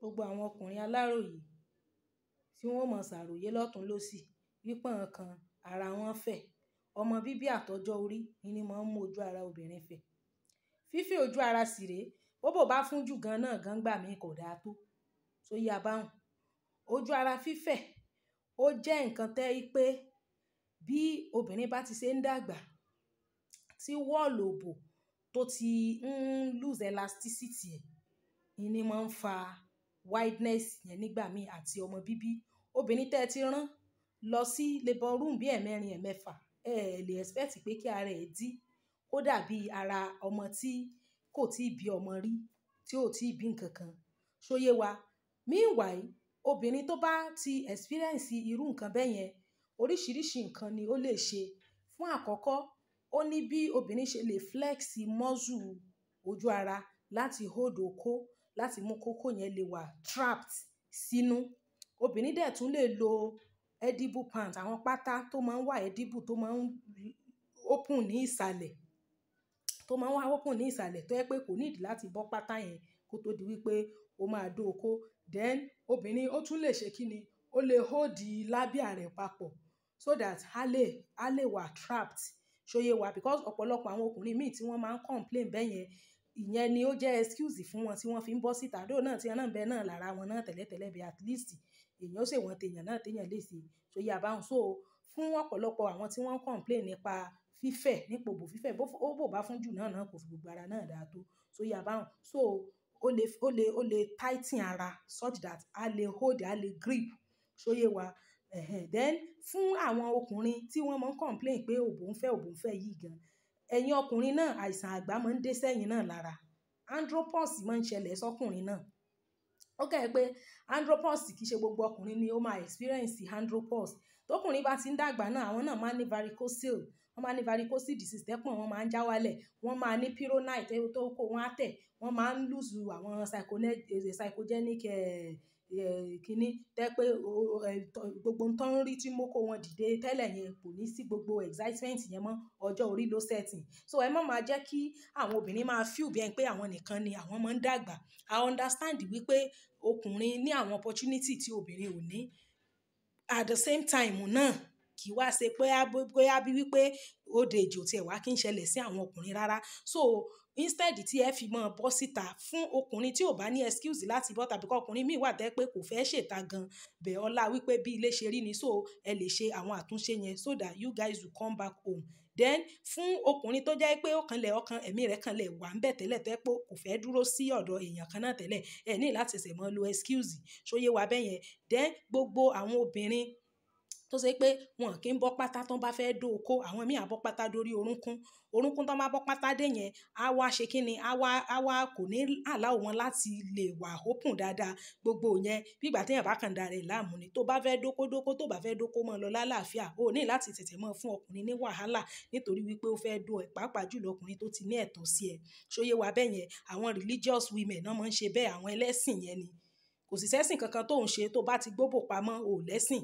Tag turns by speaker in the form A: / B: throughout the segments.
A: Gbogbo àwọn ọkùnrin aláròyé tí wọ́n mọ̀ ṣàròyé lọ́tùn lósì wípé nǹkan ara wọn fẹ̀. Ọmọ bíbí àtọjọ́ orí ni máa ń mú ojú ara obìnrin fẹ̀. Fífẹ̀ ojú ara sì rèé, bóbò bá fún jù gan náà gan gbà mí kò dáa tó. Ṣó yé a bá hun? Ojú ara fífẹ̀, ó jẹ́ nǹkan tẹ́ pé bí obìnrin bá ti ṣe ń dàgbà, tí wall òbò tó ti ń lose elasticity ẹ̀, ìní máa ń fa wideness yẹn nígbà mí àti ọmọ bíbí. Obìnrin tẹ́ ẹ ti rán lọ sí labour room bí ẹ̀mẹrin, ẹ̀mẹfà, ẹ lè expect pé kí ara ẹ dí. Ó dàbí ara ọmọ tí kò tíì bí ọmọ rí, tí ò tíì bí nǹkan kan. Ṣó yé wa? Meanwhile, obìnrin tó bá ti experience irú nǹkan bẹ́ẹ̀ yẹn, oríṣiríṣi nǹkan ni ó lè ṣe. Fún àkọ́kọ́, ó ní bí obìnrin ṣe lè flex muscle ojú ara láti hold okó, láti mú kókó yẹn lè wà trapped sínú. Obìnrin dẹ̀ tún lè lo edible pant, àwọn pátá tó máa ń wà edible tó máa ń open ní ìsàlẹ̀, tó máa ń wà open ní ìsàlẹ̀ tó jẹ́ pé kò need láti bọ́ pátá yẹn kó tó di wípé ó máa dó okó. Then obìnrin ó tún lè ṣe kín ni? Ó lè hold labia rẹ̀ papọ̀ so that a lè wà trapped. Ṣó yé wa? Because ọ̀pọ̀lọpọ̀ àwọn ọkùnrin mí tí wọ́n máa ń complain bẹ́ẹ̀ yẹn, ìyẹn ni ó jẹ́ excuse fún wọn tí wọ́n fi ń bọ́ síta. Though náà tí wọ́n náà ń bẹ náà lára wọn náà tẹ́lẹ̀tẹ́lẹ̀ bí at least èèyàn ó ṣe wọ́n tèèyàn náà tèèyàn lè ṣe. Ṣó yé a bá hun? So fún ọ̀pọ̀lọpọ̀ àwọn tí wọ́n ń complain nípa fífẹ̀, nípa òbò fífẹ̀, bó bó bá fún jù náà náà kò fi gbogbo ara náà dáa tó. Ṣó yé a bá hun? So ó lè tighten ara such that a lè hold, a lè grip. Ṣó yé wa? Ẹ̀hẹn. Then fún àwọn ọkùnrin tí wọ́n máa ń complain pé òbò ń fẹ́, òbò ń fẹ́ yìí gan. Ẹ̀yin ọkùnrin náà, àìsàn àgbà máa ń dé sẹ́yìn náà lára. Andropause máa ń ṣẹlẹ̀ sọ́kùnrin náà. Ó kàn jẹ́ pé andropause kì í ṣe gbogbo ọkùnrin ni ó máa experience andropause. Tókùnrin bá ti ń dàgbà náà, àwọn náà máa ń ní varicocele. Wọ́n máa ń ní varicocele disease tẹ́pọ̀n wọ́n máa ń já wálẹ̀. Wọ́n máa ní Peyronie tó kó wọn á tẹ̀. Wọ́n máa ń lose àwọn psychogenic kíní tẹ́ pé gbogbo ohun tó ń rí tí mú kó wọn dìde tẹ́lẹ̀ yẹn kò ní sí gbogbo excitement yẹn mọ́. Ọjọ́ orí ló setting. So ẹ má máa jẹ́ kí àwọn obìnrin máa feel bí ẹni pé àwọn nìkan ni àwọn máa ń dàgbà. I understand wípé ọkùnrin ní àwọn opportunity tí obìnrin ò ní. At the same time náà, kì í wá ṣe pé bóyá bí wípé old age ò tí è wá kí ń ṣẹlẹ̀ sí àwọn ọkùnrin rárá. So instead tí ẹ fi máa bọ́ síta fún ọkùnrin tí ò bá ní excuse láti bọ́ tàbí kí ọkùnrin mí wà tẹ́ pé kò fẹ́ ṣètà gan, bẹ̀ ọlá wípé bí ilé ṣe rí ni, so ẹ lè ṣe àwọn àtúnṣe yẹn so that you guys will come back home. Then fún ọkùnrin tó jẹ́ pé ó kanlẹ̀ ọkàn ẹ̀mí rẹ̀ kanlẹ̀ wà ń bẹ̀ tẹ́lẹ̀ tó jẹ́ pé kò fẹ́ dúró sí ọ̀dọ̀ èèyàn kan náà tẹ́lẹ̀, ẹ ní láti ṣẹ̀ṣẹ̀ máa lo excuse. Ṣó yé wa bẹ́yẹn? Then gbogbo àwọn obìnrin tó ṣe pé wọn kì í bọ́ pátá tó bá fẹ́ dó okó, àwọn míì á bọ́ pátá dórí orúnkún. Orúnkún tó bá bọ́ pátá dé yẹn, á wá ṣe kín ni? Á wá kò ní allow wọn láti lè wà open dáadáa. Gbogbo yẹn bí ìgbà tí èèyàn bá kan dà rẹ̀ láàmú ni. Tó bá fẹ́ dóko dóko, tó bá fẹ́ dóko mọ́ lọ lálàáfíà. O ní láti tètè máa fún ọkùnrin ní wàhálà nítorí wípé ó fẹ́ dó ẹ, pàápàá jùlọ ọkùnrin tó ti ní ẹ̀tọ́ sí ẹ. Ṣó yé wa bẹ́yẹn? Àwọn religious women náà máa ń ṣe bẹ́ẹ̀, àwọn ẹlẹ́sìn yẹn ni. Kò sì ṣẹ́sìn kankan tó ń ṣe tó bá ti gbóbò pamọ́, ò lẹ́sìn.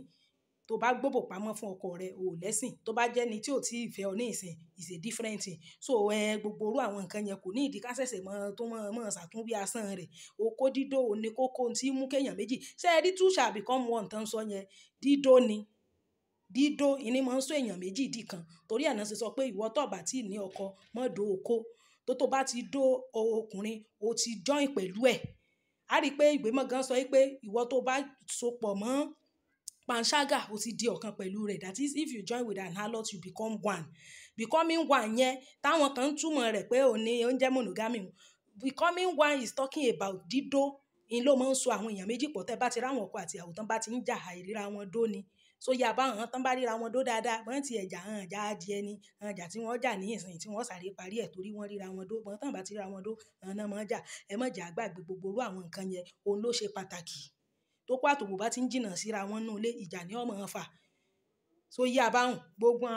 A: Tó bá gbóbò pamọ́ fún ọkọ rẹ, ò lẹ́sìn. Tó bá jẹ́ ẹni tí ò tíì fẹ́ ọ ní ìsìn, is a different thing. So gbogbo irú àwọn nǹkan yẹn kò ní ìdí ká ṣẹ̀ṣẹ̀ mọ̀ tó mọ̀ mọ̀ ṣàtúnwí asán rẹ̀. Okó dídó ò ní kókó tí ń mú kí èèyàn méjì. Ṣé ẹ rí two shall become one tán sọ yẹn? Dídó ni. Dídó ìní máa ń sọ èèyàn méjì di kan. Torí ẹ náà ṣe sọ pé ìwọ tó bá tí ní ọkọ, má dó okó. Tó bá ti dó ọkùnrin, o ti join pẹ̀lú ẹ̀. A rí pé ìwé mọ́ gan sọ wípé ìwọ tó bá sopọ̀ mọ́ panṣágà, o ti di ọ̀kan pẹ̀lú rẹ̀. That is, if you join with an harlot, you become one. Becoming one yẹn, táwọn kan ń túmọ̀ rẹ̀ pé òní ó ń jẹ́ monogamy. Becoming one is talking about dídó. In ló máa ń so àwọn èèyàn méjì pọ̀. Tẹ́ bá ti rí àwọn ọkọ àti ìyàwó tán bá ti ń jà, àìríra wọn dó ni. So yá bá àwọn tán bá ríra wọn dó dáadáa, wọ́n ti ẹ̀ jà, hàn jà adìẹ ni, hàn jà tí wọ́n jà ní ìsìn tí wọ́n sáré parí ẹ̀ torí wọ́n ríra wọn dó. But tán bá ti ríra wọn dó, àwọn náà máa ń jà. Ẹ má jà gbàgbé gbogbo irú àwọn nǹkan yẹn. Òun ló ṣe pàtàkì. Tó kó àtòbò bá ti ń jìnnà síra wọn nínú ilé, ìjà ni ó máa ń fà. So yé a bá hun gbogbo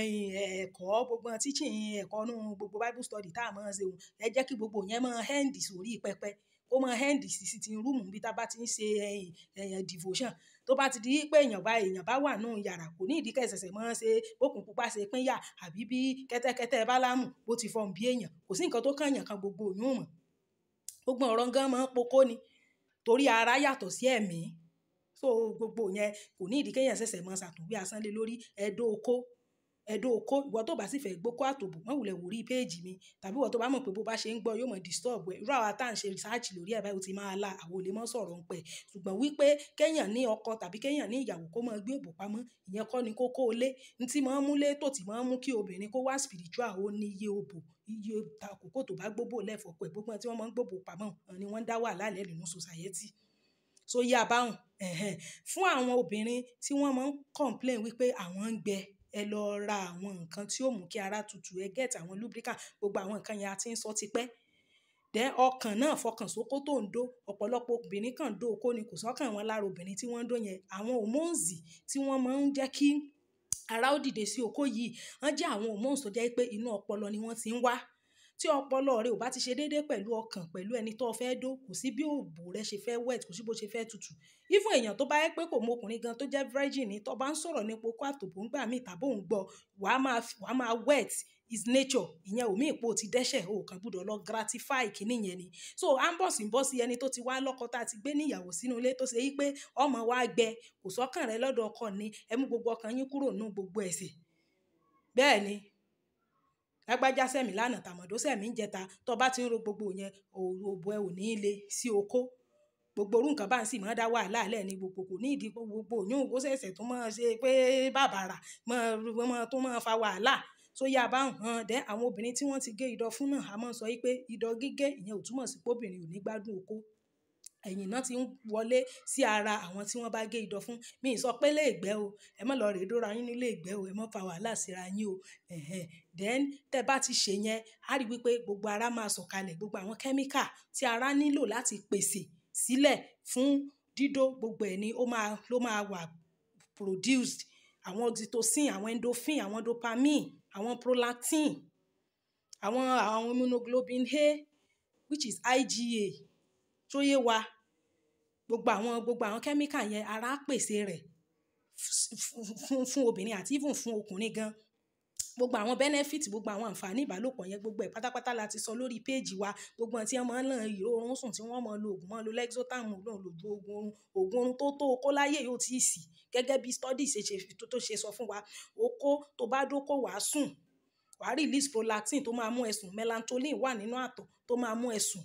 A: ẹ̀kọ́, gbogbo teaching ẹ̀kọ́ nínú gbogbo Bible study tá a máa ń ṣe òun. Ẹ jẹ́ kí gbogbo yẹn máa end sórí pẹpẹ. Kó máa end sí sitting room bí tá bá ti ń ṣe ẹ̀yìn devotion. Tó bá ti di pé èèyàn bá wà nínú yàrá, kò ní ìdí kí ẹ ṣẹ̀ṣẹ̀ máa ṣe bókun pupa ṣe pín yà àbí bí kẹ́tẹ́kẹ́tẹ́ Bálámù bó ti fọhùn bí èèyàn. Kò sí nǹkan tó kàn èèyàn kan gbogbo òyún mọ̀. Gbogbo ọ̀rọ̀ gan máa ń pokó ni. Torí ara yàtọ̀ sí ẹ̀mí. So gbogbo yẹn kò ní ìdí kéèyàn ṣẹ̀ṣẹ̀ máa ṣàtúnwí asán lé lórí. Ẹ dó okó, ẹ dó okó. Ìwọ tó bá sì fẹ́ gbókó àtòbò, má wulẹ̀ wò rí page mi. Tàbí ìwọ tó bá mọ̀ pé bó bá ṣe ń gbọ́ yóò mọ̀ disturb ẹ. Irú àwa tá ń ṣe research lórí ẹ̀ báyìí ó ti máa la, àwa ò lè mọ́ sọ̀rọ̀ ń pẹ̀. Ṣùgbọ́n wípé kéèyàn ní ọkọ tàbí kéèyàn ní ìyàwó kó máa gbé òbò pamọ́, ìyẹn kọ́ ni kókó ilé. N tí máa ń mú lé tó ti máa ń mú kí obìnrin kó wá spiritual ó ní iye òbò, iye àkókò tó bá gbóbò lẹ́fọ̀ọ́ pẹ̀. Gbogbo àwọn tí wọ́n máa ń gbóbò pamọ́, wọ́n ni wọ́n ń dá wàhálà lẹ́ nínú society. So yá bá hun. Ẹ̀hẹn. Fún àwọn obìnrin tí wọ́n máa ń complain wípé àwọn ń gbẹ, ẹ lọ ra àwọn nǹkan tí ó mú kí ara tutù, ẹ get àwọn lubricant, gbogbo àwọn nǹkan yẹn a ti ń sọ tipẹ́. Then ọkàn náà fọkàn sóko tó ń dó. Ọ̀pọ̀lọpọ̀ obìnrin kan dó okó ni kò sọ́kàn wọn lára obìnrin tí wọ́n ń dó yẹn. Àwọn hormones tí wọ́n máa ń jẹ́ kí ara ó dìde sí okó yìí, wọ́n jẹ́ àwọn hormones tó jẹ́ pé inú ọpọlọ ni wọ́n ti ń wá. Tí ọpọlọ rẹ ò bá ti ṣe déédé pẹ̀lú ọkàn, pẹ̀lú ẹni tó fẹ́ dó, kò sí bí òbò rẹ ṣe fẹ́ wet, kò sí bó ṣe fẹ́ tutù. Even èèyàn tó bá jẹ́ pé kò mọ ọkùnrin gan tó jẹ́ virgin ni, tó bá ń sọ̀rọ̀ nípa okó àtòbò ńgbà mí tàbí òun gbọ́, wà á máa wet is nature. Ìyẹn ò mean pé o ti dẹ́ṣẹ̀, o kàn gbọdọ̀ lọ gratify kíní yẹn ni. So à ń bọ̀ sí ń bọ́ sí ẹni tó ti wá lọ́kọ tá ti gbé ní ìyàwó sínú ilé tó ṣe wípé ọmọ wa gbẹ, kò sọ́kàn rẹ lọ́dọ̀ ọkọ ni, ẹ mú gbogbo ọkàn yín kúrò nínú gbogbo ẹ̀ṣẹ̀. Bẹ́ẹ̀ ni. Lágbájá sẹ̀mí lánàá, tàmọ̀dó sẹ̀mí ńjẹta. Tó bá ti ń ro gbogbo yẹn, òbò ẹ ò ní le sí okó. Gbogbo irú nǹkan bá ń sì máa dá wàhálà lẹ́ ní gbogbo, kò ní ìdí gbogbo oyún ó ṣẹ̀ṣẹ̀ tún máa ṣe pé bàbàrà, máa tún máa fa wàhálà. So yá bá ń han. Then àwọn obìnrin tí wọ́n ti gé ìdọ̀ fún náà, a máa ń sọ wípé ìdọ̀ gígé ìyẹn ò túmọ̀ sí pé obìnrin ò ní gbádùn okó. Ẹ̀yìn náà tí ń wọlé sí ara àwọn tí wọ́n bá gé ìdọ̀ fún. Mi ò sọ pé lè gbẹ́ o. Ẹ má lọ rè dóra yín nílé ìgbẹ́ o. Ẹ má fa wàhálà síra yín o. Ẹ̀hẹn. Then tẹ bá ti ṣe yẹn, a rí wípé gbogbo ara máa sọ̀kalẹ̀, gbogbo àwọn chemical tí ara nílò láti pèsè sílẹ̀ fún dídó, gbogbo ẹ̀ ni ó máa, ló máa wà produced. Àwọn oxytocin, àwọn endorphin, àwọn dopamine, àwọn prolactin, àwọn immunoglobulin A, which is IgA. Tó yé wa. Gbogbo àwọn chemical yẹn ara á pèsè rẹ̀ fún obìnrin àti even fún ọkùnrin gan. Gbogbo àwọn benefit, gbogbo àwọn ànfàní ìbálòpọ̀ yẹn, gbogbo ẹ̀ pátápátá la ti sọ lórí page wa. Gbogbo àwọn tí wọ́n máa ń lọ ìró orun sùn, tí wọ́n máa ń lo òògùn, máa ń lo Lexotan, lò lo òògùn orun. Òògùn orun tó tó okó láyé yóò tí ì sí. Gẹ́gẹ́ bí study ṣe ṣe, tó ṣe sọ fún wa. Okó tó bá dóko wà sùn, wà release prolactin tó máa mú ẹ sùn. Melatonin wà nínú àtọ̀ tó máa mú ẹ sùn.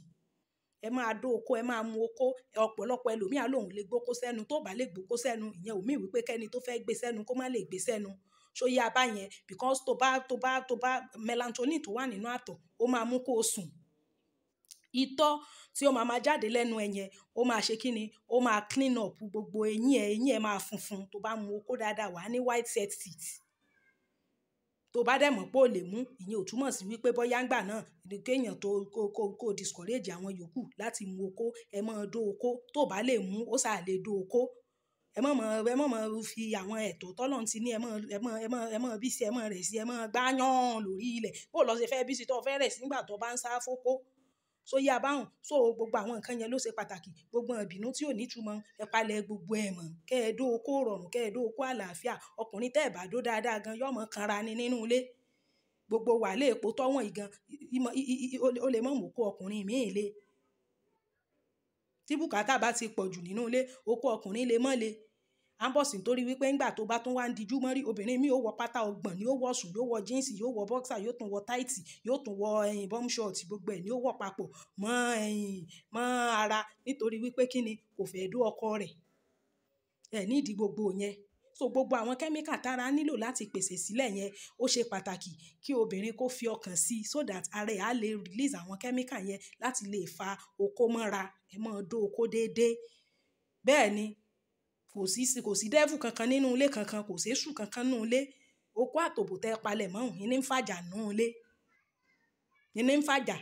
A: Ẹ máa dó okó, ẹ máa mu okó. Ọ̀pọ̀lọpọ̀ ẹlòmíì á lòun lè gbókó sẹ́nu. Tó bá lè gbókó sẹ́nu, ìyẹn ò mean wípé kẹ́ni tó fẹ́ gbé sẹ́nu kó má lè gbé sẹ́nu. Ṣó yé a bá yẹn? Because tó bá melatonin tó wà nínú àtọ̀, ó máa mú kó sùn. Itọ́ tí ó máa ma jáde lẹ́nu ẹ yẹn, ó máa ṣe kíni? Ó máa clean up gbogbo eyín ẹ, eyín ẹ máa funfun. Tó bá mu okó dáadáa, wà á ní white set teeth. Tó bá dẹ̀ mọ̀ pé o lè mú, ìyẹn ò túmọ̀ sí wípé bóyá ńgbà náà ní kí èèyàn tó kó discourage àwọn yòókù láti mu okó. Ẹ máa dó okó. Tó bá lè mú, ó sà lè dó okó. Ẹ má mọ̀ fi àwọn ẹ̀tọ́ t'Ọlọ́run ti ní, ẹ má bí sí, ẹ má rẹ̀ sí, ẹ má gbáyàn lórí ilẹ̀. Bó lọ ṣe fẹ́ bí sí tó fẹ́ rẹ̀ sí nígbà tó bá ń sá fókó. So yé a bá hun. So gbogbo àwọn nǹkan yẹn ló ṣe pàtàkì. Gbogbo ìbínú tí ò ní ìtumọ̀, ẹ palẹ̀ gbogbo ẹ mọ̀. Kẹ́ ẹ dó okó rọrùn, kẹ́ ẹ dó okó àlàáfíà. Ọkùnrin tẹ́ ẹ bá dó dáadáa gan, yóò mọ̀ kanra ni nínú ilé. Gbogbo wàhálà epo tọ́wọ̀n yìí gan, ó lè mọ̀ mú okó ọkùnrin míì le. Tí bùkátà bá ti pọ̀ jù nínú ilé, okó ọkùnrin lè mọ́ le. À ń bọ̀ sí nítorí wípé nígbà tó bá tún wá ń dijú mọ́rí, obìnrin míì ó wọ pátá ọgbọ̀n ni ó wọ̀ sùn, yóò wọ jeans, yóò wọ boxer, yóò tún wọ tight, yóò tún wọ ẹ̀yìn bum short, gbogbo ẹ̀ ni ó wọ̀ papọ̀ mọ́ ẹ̀yìn, mọ́ ara nítorí wípé kíni kò fẹ́ dó ọkọ rẹ̀. Ẹ ní ìdí gbogbo yẹn. So gbogbo àwọn chemical tára nílò láti pèsè sílẹ̀ yẹn, ó ṣe pàtàkì kí obìnrin kó fi ọkàn sí so that ara ẹ̀ á lè release àwọn chemical yẹn láti lè fa okó mọ́ra. Ẹ máa dó okó déédé. Bẹ́ẹ̀ ni, kò sí devil kankan nínú ilé kankan, kò sí èṣù kankan nínú ilé. Okó àtòbò tẹ palẹ̀ mọ́ òun, ní ń fàjà nínú ilé. Ní ń fàjà.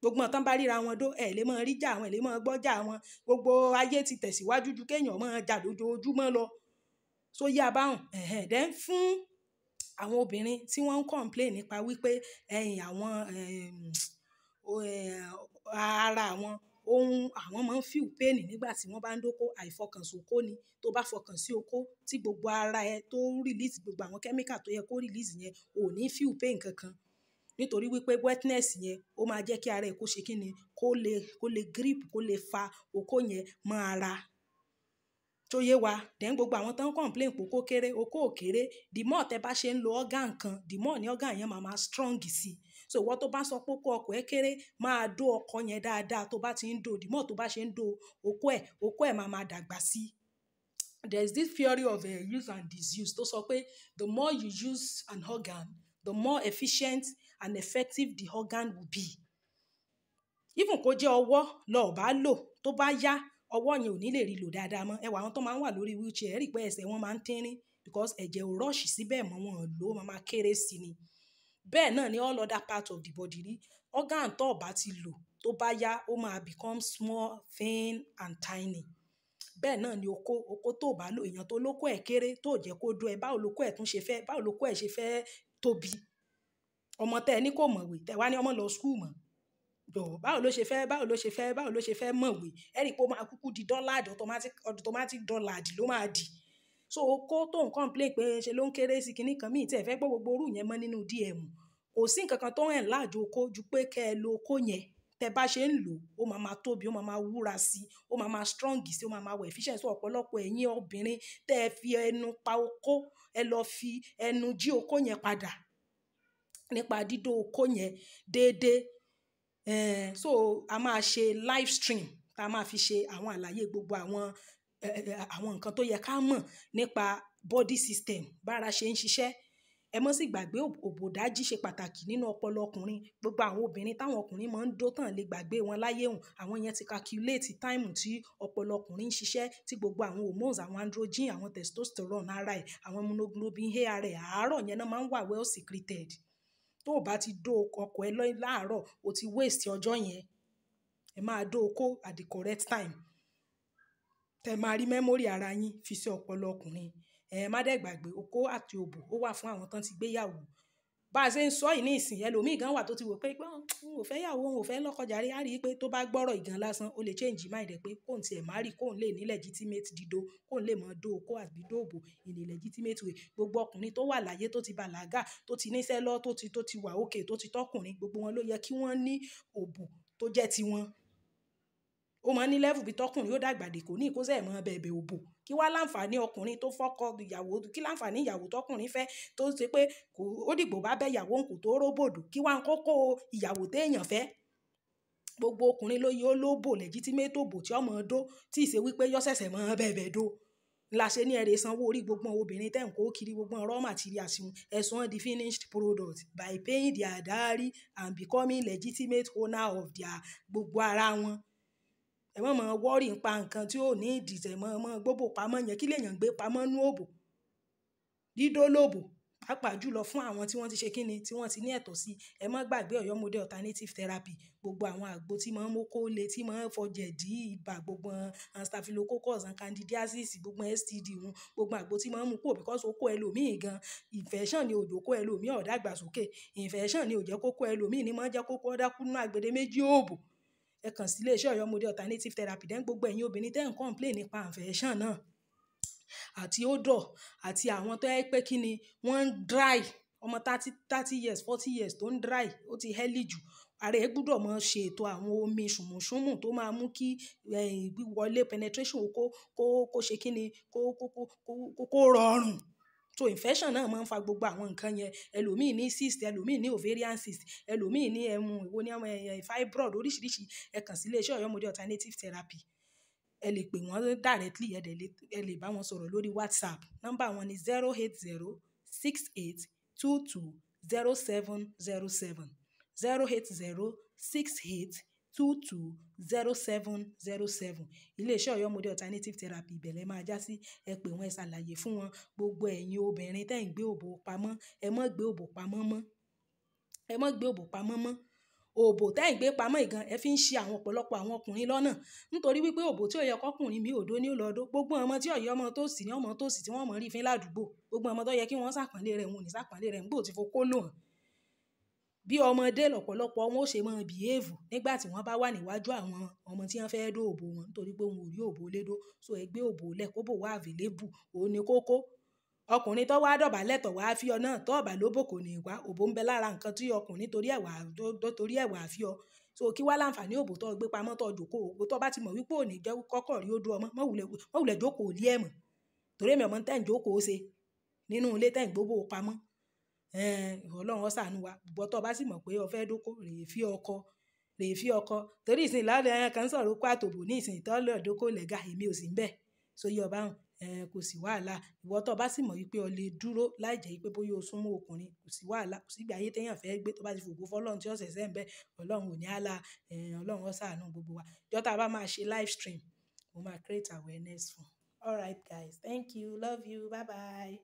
A: Gbogbo wọn tán bá ríra wọn dó, ẹ lè máa rí jà wọn, ẹ lè máa gbọ́ jà wọn. Gbogbo ayé ti tẹ̀síwájú ju kí èèyàn máa jà lójoojúmọ́ lọ. So yé a bá hun. Ẹ̀hẹn. Then fún àwọn obìnrin tí wọ́n ń complain nípa wípé ẹ̀yìn àwọn, ara àwọn, ohun àwọn máa ń feel pain nígbà tí wọ́n bá ń dóko, àìfọkànsókó ni. Tó bá fọkàn sí okó tí gbogbo ara ẹ tó release gbogbo àwọn chemical tó yẹ kó release yẹn, ò ní feel pain kankan. Nítorí Nítorí wípé wetness yẹn ó máa jẹ́ kí ara ẹ kó ṣe kíni, kó lè grip, kó lè fa okó yẹn mọ́ ara. Tó yé wa. Then gbogbo àwọn tó ń complain pé okó kéré, okó ò kéré. The more tẹ bá ṣe ń lo organ kan, the more ni organ yẹn máa máa strong sí. So ìwọ tó bá sọ pé okó ọkọ ẹ kéré, máa dó ọkọ yẹn dáadáa. Tó bá ti ń dó, the more tó bá ṣe ń dó okó ẹ máa máa dàgbà sí. There is this theory of use and disuse tó sọ pé the more you use an organ, the more efficient and effective the organ will be. Even kó jẹ́ ọwọ́ lọ ò bá lò, tó bá yá, ọwọ́ yẹn ò ní lè rí lò dáadáa mọ́. Ẹ wò àwọn tó máa ń wà lórí wheelchair, ẹ rí pé ẹsẹ̀ wọn máa ń tínrín because ẹ̀jẹ̀ ò rush síbẹ̀ mọ́, wọn ò lò ó, máa máa kéré sí ni. Bẹ́ẹ̀ náà ni all other part of the body rí. Organ tó ò bá ti lò, tó bá yá, ó máa become small, thin and tiny. Bẹ́ẹ̀ náà ni okó, okó tó ò bá lò, èèyàn tó lóko ẹ̀ kéré, tó ò jẹ́ kó dó ẹ, báwo lóko ẹ̀ tún ṣe fẹ́, báwo lóko ẹ̀ ṣe fẹ́ tóbi. Ọmọ tẹ ẹ ní kò mọ̀wé, tẹ wá ní ọmọ lọ school mọ̀. Jọ̀ọ́, báwo ló ṣe fẹ́, báwo ló ṣe fẹ́, báwo ló ṣe fẹ́ mọ̀wé? Ẹ rí pé ó máa kúkú di dullard, automatic dullard ló máa di. So okó tó ń complain pé ṣe ló ń kéré sí kiní kan, míì tí ẹ fẹ́ gbọ́ gbogbo orú yẹn mọ́ nínú DM. Kò sí nǹkan kan tó ń enlarge okó ju pé kí ẹ lo okó yẹn. Tẹ bá ṣe ń lò ó máa máa tóbi, ó máa máa wúra sí, ó máa máa strong sí, ó máa máa wà efficient. So ọ̀pọ̀lọpọ̀ ẹ̀yin obìnrin tẹ fi ẹnu pa okó, ẹ lọ fi ẹnu jí okó yẹn padà nípa dídó okó yẹn déédéé. So a máa ṣe live stream tá a máa fi ṣe àwọn àlàyé gbogbo àwọn nǹkan tó yẹ ká mọ̀ nípa body system, bára ṣe ń ṣiṣẹ́. Ẹ mọ́ sì gbàgbé òbòdájí ṣe pàtàkì nínú ọpọlọ ọkùnrin. Gbogbo àwọn obìnrin táwọn ọkùnrin máa ń dó tán lè gbàgbé wọn láyé òun. Àwọn yẹn ti calculate time tí ọpọlọ ọkùnrin ń ṣiṣẹ́, tí gbogbo àwọn hormones, àwọn androgen, àwọn testosterone ara ẹ̀, àwọn immunoglobulin A ara ẹ̀, àárọ̀ yẹn náà máa ń wà well secreted. Tó ò bá ti dó ọkọ ẹ láàárọ̀, o ti waste ọjọ́ yẹn. Ẹ máa dó okó at the correct time. Tẹ máa rí memory ara yín fi sí ọpọlọ ọkùnrin. Ẹ má dẹ̀ gbàgbé okó àti òbò ó wà fún àwọn tó ti gbéyàwó. Bá ṣe ń sọ yìí ní ìsìn, ẹlòmíì gan wà tó ti wò pé òun ò fẹ́ yàwó, òun ò fẹ́ lọ́kọ jàre. A rí i pé tó bá gbọ́rọ̀ ìgan lásán, ó lè change mind ẹ̀ pé kóun tí ẹ̀ marry, kóun lè ní legitimate dídó, kóun lè mọ dó okó àbí dó òbò in a legitimate way. Gbogbo ọkùnrin tó wà láyé tó ti bàlágà, tó ti níṣẹ́ lọ, tó ti wà okay, tó ti tọ́kùnrin, gbogbo wọn ló yẹ kí wọ́n ní òbò tó jẹ́ ti wọn. Ó máa ń ní level bí tọkùnrin ó dàgbà dé, kò ní kó ṣẹ̀ mọ́ bẹ̀bẹ̀ òbò. Kí wá láǹfààní ọkùnrin tó fọ́kọ ìyàwó, kí láǹfààní ìyàwó tọkùnrin fẹ́ tó ṣe pé kò, ó dìgbò bá bẹ́ ìyàwó òun kò tó róbòdò. Kí wá ń kókó ìyàwó tí èèyàn fẹ́. Gbogbo ọkùnrin ló yẹ ó lóbò legitimate òbò tí ọmọ dó, tí ì ṣe wípé yó ṣẹ̀ṣẹ̀ mọ́ bẹ̀bẹ̀ dó. La ṣe ní ẹ rè sanwó orí gbogbo àwọn obìnrin tẹ́ ń kó kiri gbogbo raw materials wọn. Ẹ sọ wọ́n di finished product by paying their dowry and becoming legitimate owner of their gbogbo ara wọn. Ẹ má mọ worry nípa nǹkan tí ó ní ìdìtẹ̀ mọ́, mọ́ gbóbò pamọ́ yẹn. Kí lèèyàn gbé pamọ́ nú òbò? Dídó lóbò, pàápàá jùlọ fún àwọn tí wọ́n ti ṣe kíni, tí wọ́n ti ní ẹ̀tọ́ sí. Ẹ má gbàgbé Ọ̀yọ́ Model Alternative Therapy. Gbogbo àwọn àgbo tí máa ń mú kó le, tí máa ń fọ jẹ̀dí, ibà, gbogbo àwọn staphylococcus and candidiasis, gbogbo STD wọn, gbogbo àgbo tí máa ń mú kúrò because okó ẹlòmíì gan. Infection ni òjò kó ẹlòmíì ó dàgbà sókè. Infection ni ò jẹ́ kó kó ẹlòmíì ní máa ń jẹ́ kó kó dákú nínú agbede méjì òbò. Ẹ kàn sí ilé iṣẹ́ Ọ̀yọ́ Model Alternative Therapy. Then gbogbo ẹ̀yin obìnrin tẹ́ ń complain nípa infection náà àti odor àti àwọn tó jẹ́ pé kíni wọ́n ń dry. Ọmọ thirty years, 40 years tó ń dry, ó ti early jù. Ara ẹ gbọdọ̀ máa ṣe ètò àwọn omi ṣùmùṣùmù tó máa mú kí, wíwọlé penetration kó, kó, kó ṣe kíni, kó, kó, kó, kó, kó rọrùn. So infection náà máa ń fa gbogbo àwọn nǹkan yẹn. Ẹlòmíì ní cyst, ẹlòmíì ní ovarian cyst, ẹlòmíì ní ẹmu, ìwo ní ẹmu, fibroid oríṣiríṣi. Ẹ kàn sí ilé iṣẹ́ Ọ̀yọ́ Model Alternative Therapy. Ẹ lè pè wọ́n directly, ẹ dẹ̀ lè, ẹ lè bá wọn sọ̀rọ̀ lórí WhatsApp. Nọ́mbà wọn ni 08068220707. 08068220707. Ilé iṣẹ́ Ọ̀yọ́ Model Alternative Therapy ibẹ̀ lẹ máa já sí. Ẹ pè wọ́n, ẹ ṣàlàyé fún wọn. Gbogbo ẹ̀yin obìnrin tẹ́ ń gbé òbò pamọ́, ẹ má gbé òbò pamọ́ mọ́. Ẹ má gbé òbò pamọ́ mọ́. Òbò tẹ́ ń gbé pamọ́ yìí gan, ẹ fi ń ṣi àwọn ọ̀pọ̀lọpọ̀ àwọn ọkùnrin lọ́nà. Nítorí wípé òbò tí ó yẹ kọ́kùnrin mi ò dó ní ó lọ dó. Gbogbo ọmọ tí ọ̀yẹ́ ọmọ tó sì ní ọmọ tó sì tí wọ́n mọ̀ rí fín ládùúgbò. Gbogbo ọmọ tó yẹ kí wọ́n ṣàpọ́nlé rẹ̀, wọn ò ní ṣàpọ́nlé rẹ̀, nígbò tí fokó lò wọ́n. Bí ọmọdé lọ́pọ̀lọpọ̀ wọn ó ṣe máa behave nígbà tí wọ́n bá wà níwájú àwọn ọmọ tí wọ́n fẹ́ dó òbò wọn nítorí pé wọn ò rí òbò lé dó. So ẹ gbé òbò lẹ̀ kó bò wá available, òun ni kókó. Ọkùnrin tó wá dọ̀bálẹ̀ tó wá fi ọ náà, tó bá lóbò kò ní wá. Òbò ń bẹ lára nǹkan tí ọkùnrin torí ẹ̀ wá, tó torí ẹ̀ wá fi ọ. So kí wá láǹfààní òbò tó gbé pamọ́ tó jókòó. Òbò tó bá ti mọ̀ wípé ò ní jẹ́ kọ́kọ́ rí ó dúró ọmọ, má wulẹ̀, má wulẹ̀ jókòó lé ẹ̀ mọ̀. Torí èmi ò mọ̀ tẹ́ ń jókòó ṣe nínú ilé tẹ́ ń gbóbò pamọ́. Ọlọ́run ó ṣàánú wa. Ìwọ tó bá sì mọ̀ pé o fẹ́ dóko, rè fi ọkọ, rè fi ọkọ. Torí ìsìn lálẹ́ ẹ̀yàn kan sọ̀rọ̀ okó àtòbò ní ìsìn tó lọ dóko lẹ́gà, èmi ò sí ń bẹ̀. So yé ọba hùn, kò sí wàhálà. Ìwọ tó bá sì mọ̀ wípé o lè dúró láìjẹ́ wípé bóyá o súnmọ́ ọkùnrin, kò sí wàhálà. Kò sí ìgbé ayé tí èèyàn fẹ́ gbé tó bá ti fògo fún Ọlọ́run tí ó ṣẹ̀ṣẹ̀ ń bẹ. Ọlọ́run ò ní àlá. Ọlọ́run ó ṣàánú gbogbo wa. Ọjọ́ tá bá máa ṣe live stream, mo máa create awareness fún. All right guys, thank you, love you, bye bye.